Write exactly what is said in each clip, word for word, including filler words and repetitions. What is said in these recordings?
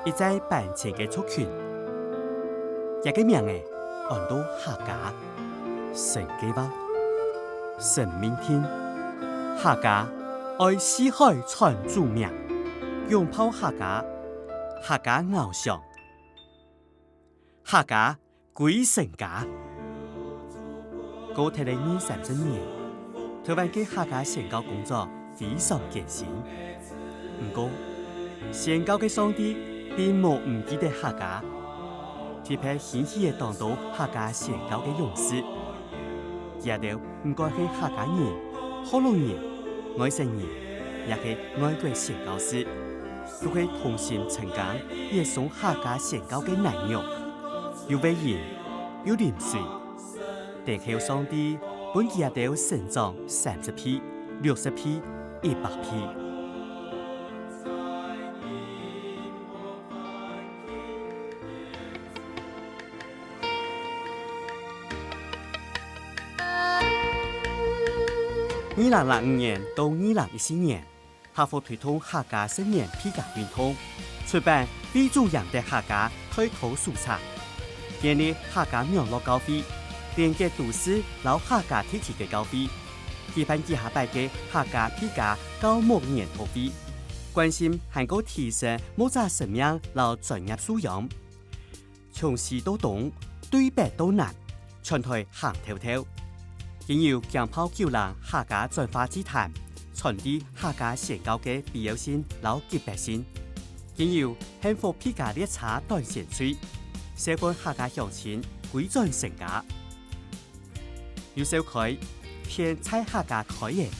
一再搬遷个族群。這个名仔安到客家，神个話，神命定。客家愛四海傳祖名，擁抱客家，客家翱翔。 客家歸神家。過忒了二三十年，臺灣个客家宣教工作非常艱辛。毋過，宣教个上帝並無毋記得客家，特別興起了當多客家宣教个勇士。 佢兜毋管係客家人、學老人、外省人，也係外國宣教士，都係同心同工，越送客家宣教个難容，又會贏，又臨水。等候上帝分佢兜成長三十倍、六十倍、一百倍。 二零零五年到二零一四年，客福推動客家十年備耕運動，出版《為主贏得客家》代禱手冊，建立客家網絡教會，連結都市摎客家地區个教會，舉辦幾下擺个客家備耕教牧研討會，關心還過提升牧者生命摎專業素養。 從西到東，對北到南，全臺行透透。經由驚爆九零客家轉化祭壇，傳遞客家宣教个必要性摎急迫性。經由幸福備耕列車短宣隊，召喚客家鄉親歸轉神家。 又召開天在客家開个，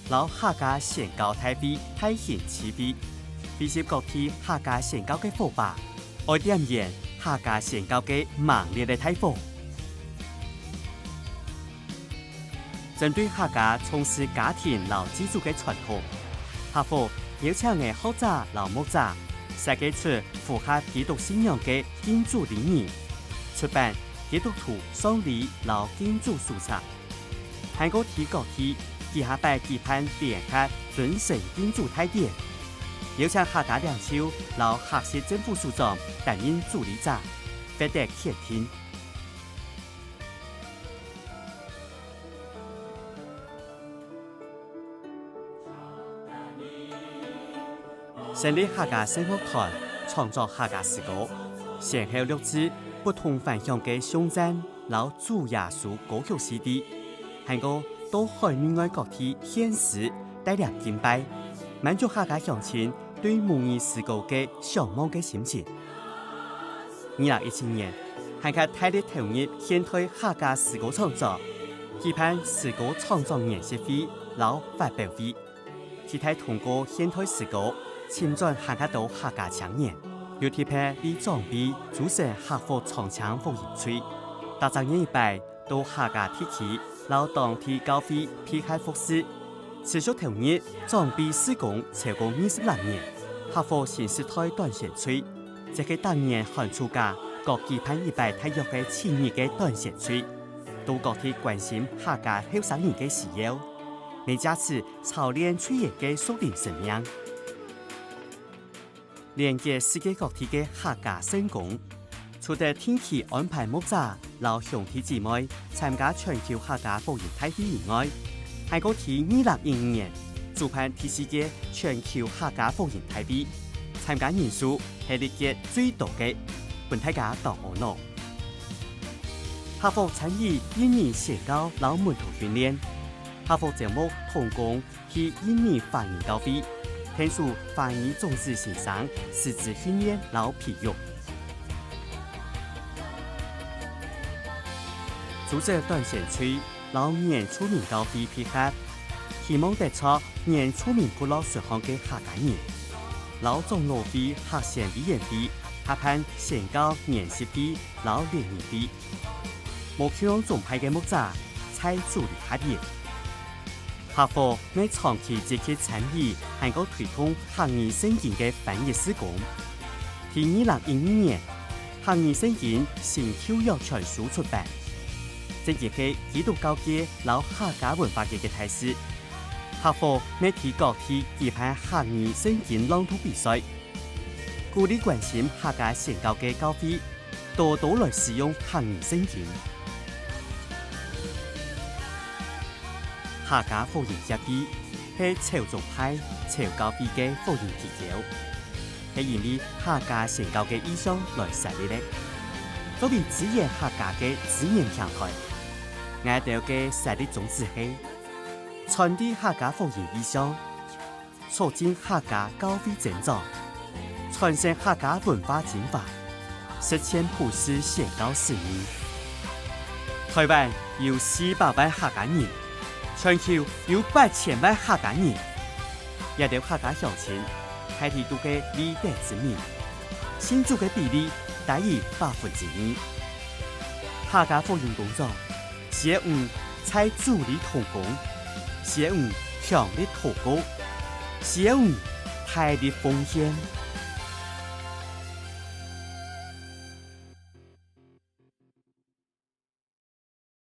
摎客家宣教大會大型聚會，匯集各地客家宣教个火把，愛點燃客家宣教个猛烈个大火。針對客家重視家庭摎祭祖个傳統，客福邀請个學者摎牧者，設計出 符合基督信仰个敬主禮儀，出版《基督徒喪禮摎敬主手冊》，還過在各地幾下擺舉辦聯合尊神敬主大典，邀請客家領袖摎客籍政府首長擔任主禮者，獲得肯定。 成立客家聖樂團，創作客家詩歌，先後錄製不同凡響个頌讚摎主耶穌歌曲CD，還過到海內外各地獻詩帶領敬拜，滿足客家鄉親對母語詩歌个嚮往个心情。 二零一七年，還較大力投入現代客家詩歌創作，舉辦詩歌創作研習會摎發表會，期待通過現代詩歌，尋轉還較多客家青年，又特別為長輩組成客福長青福音隊，逐隻月一擺 到客家地區摎當地教會配合服事，持續投入長輩事工超過二十零年。客福新時代短宣隊，這係逐年寒暑假各舉辦一擺大約个七日个短宣隊，到各地關心客家後生人个需要，也藉此操練隊員个屬靈生命。 連結世界各地个客家聖工，除了定期安排牧者摎兄弟姊妹參加全球客家福音大會以外，還過在二零一五年主辦第四屆全球客家福音大會，參加人數係歷屆最多个，分大家當阿腦。客福參與印尼宣教摎門徒訓練，客福招募同工 去印尼華人教會，𢯭手華語種子先生師資訓練摎培育。組織短宣隊摎原住民教會配合，希望得著原住民部落順項个客家人，摎長老會客宣委員會合辦宣教研習會摎聯誼會。 無共樣宗派个牧者在主裡合一。客福乜長期積極參與還過推動客語聖經个翻譯事工。在二零一二年，客語聖經新舊約全書出版，正經係基督教界摎客家文化界个大事。客福乜在各地舉辦客語聖經朗讀比賽。鼓勵關心客家宣教个教會，多多來使用客語聖經。客家福音協會係潮州派、潮教會个福音機構，係因為客家宣教个異象來設立个，作為支援客家个資源平台。𠊎兜个設立宗旨係傳遞客家福音異象， 促進客家教會增長，傳承客家文化精華，實踐普世宣教使命。臺灣有四百萬客家人，全球有八千萬客家人。這兜客家鄉親，大體都係未得之民，信主个比例大於百分之二。客家福音工作，需要你在主裡同工，需要你強力禱告，需要你大力奉獻。